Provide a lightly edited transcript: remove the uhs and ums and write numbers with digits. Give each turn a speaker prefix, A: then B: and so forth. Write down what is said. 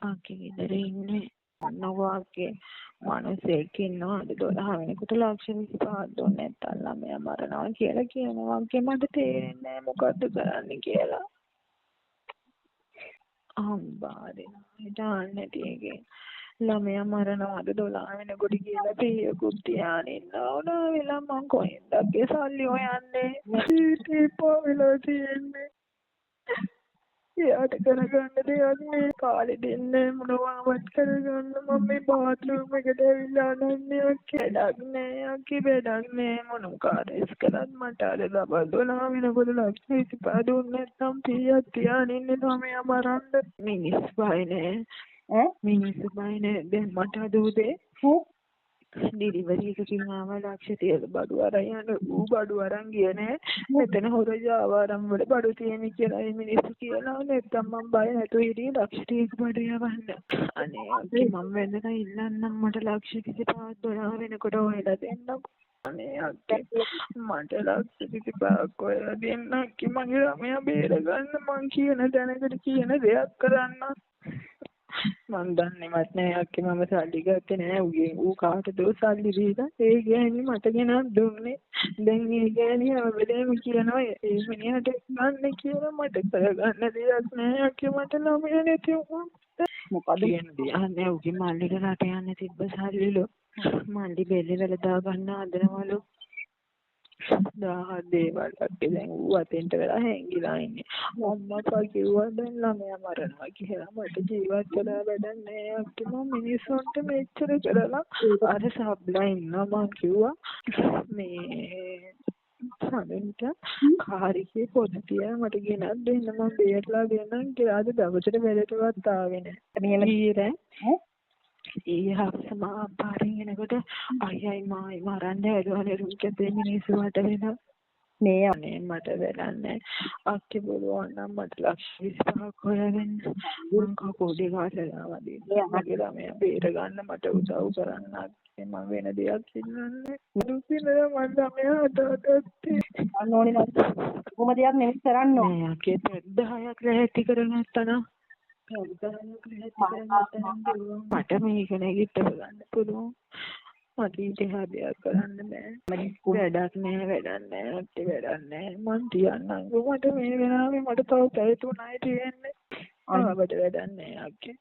A: අක්කේ ගෙදර ඉන්නේ. ඔන්නකෝ අක්කේ මිනිස්සෙක් ඉන්නවා අද 12 වෙනකොට ලක්ෂ 25ක් දුන්නේ නැත්තම් ළමයා මරනවා කියලා කියනවා. අක්කේ මට තේරෙන්නේ නෑ මොකද්ද කරන්න කියලා. අම්බාරේ හිතාන්න නැති එකේ ළමයා මරනවා අද 12 වෙනකොට කියලා පීයකුත් තියාගෙන ඉන්නවා. උනා වෙලා මං කොහෙන්ද අක්කේ සල්ලි හොයන්නේ? ජීවිතේ එපා වෙලා තියෙන්නේ. එයාට කරගන්න දෙයක් නෑ. කාලෙ දෙන්නේ මොනවාවත් කරගන්න. මම මේ බාත්රූම් එකට ඇවිල්ලා අනන්නේ අක්කේ. වැඩක් නෑ අක්කේ, වැඩක් නෑ. මොන කාර්යස් කරත් මට අද දවල් 12 වෙනකොට ලක්ෂ 25 දුන්නේ නැත්නම් පීයක් තියාගෙන ඉන්නේ ළමයා මරන්න. මිනිස් බය නෑ.
B: ඈ
A: මිනිස්සු බය නෑ. දැන් මට අද උදේ ඩෙලිවරි එකකින් ආවා ලක්ෂ 30 බඩු අරන් යන. ඌ බඩු අරන් ගියේ නෑ. මෙතන හොර ජාවාරම් වල බඩු තියෙන කියලා ඒ මිනිස්සු කියලා. නැත්තම් මං බය නැතුව හිටියේ ලක්ෂ 30ක බඩු යවන්න. අනේ අක්කේ මං වැඳලා ඉල්ලන්නම් මට ලක්ෂ 25ක් 12 වෙනකොට හොයලා දෙන්නකෝ. අනේ අක්කේ මට ලක්ෂ 25ක් හොයලා දෙන්න අක්කේ. මගේ ළමයා බේරගන්න මං කියන තැනකට කියන දෙයක් කරන්න. මං දන්නේවත් නෑ අක්කේ මම සල්ලි ගත්තේ නෑ උගෙන්. ඌ කාටද සල්ලි දීලා ඒ ගෑණි මට ගෙනත් දුන්නේ. දැන් ඒ ගෑණි හැම වෙලේම කියනවා ඒ මිනිහට ගන්න කියලා. මට කරගන්න දෙයක් නෑ අක්කේ. මට ළමයා නැති වුණා.
B: මොකද
A: කියන දේ අනේ උගේ මල්ලිට රට යන්න තිබ්බ සල්ලිලු. මල්ලි බෙල්ලේ වැල දාගන්න හදනවලු. 1000ක් දේවල් අක්කේ. දැන් ඌ අතෙන්ට වෙලා හැංගිලා ඉන්නේ. අම්මා අප්පා කිව්වා දැන් ළමයා මරනවා කියලා. මට ජීවත් වෙලා වැඩක් නෑ අක්කේ. මං මිනිස්සුන්ට මෙච්චර කරලා අර සබ්ලා ඉන්නවා. මං කිව්වා මේ සඳුන්ට කාර් එකේ පොත තියලා මට ගෙනත් දෙන්න මං බේරලා දෙන්නම් කියලා. අද දවසට වැඩටවත් ආවේ නෑ.
B: මෙහෙම
A: ඊයේ රෑ
B: ඈ
A: ඊයේ හවස මා පාරෙන් එනකොට අයියයි මායි මරන්න හැදුවානේ රුම් කැපේ මිනිස්සු වට වෙලා.
B: මේ
A: අනේ මට වැඩක් නෑ අක්කේ. පුළුවන් නම් මට ලක්ෂ 25ක් හොයාගන්න. මං කකුල් දෙක අසලා වදින්න. මගේ ළමයා බේර ගන්න මට උදව් කරන්න අක්කේ. මං වෙන දෙයක් ඉල්ලන්නේ නෑ. දුක් විඳලා මං ළමයා හදාගත්තේ.
B: කරන්න ඕනේ නම් කොහොම දෙයක් නෙමෙයි කරන්න ඕනේ.
A: නෑ අක්කේ 10ක් ලැහැත්ති කරගත්තා නම් 10ක් ලැහැත්ති කරගත්තා නම් පුළුවන්. මට මේක නැගිටව ගන්න පුළුවන්. මට ඊට එහා දෙයක් කරන්න බෑ. වැඩක් නෑ, වැඩක් නෑ අක්කේ, වැඩක් නෑ. මං තියන්නම්කෝ. මට මේ වෙලාවේ මට තව පැය 3යි තියෙන්නේ. ආවට වැඩක් නෑ අක්කේ.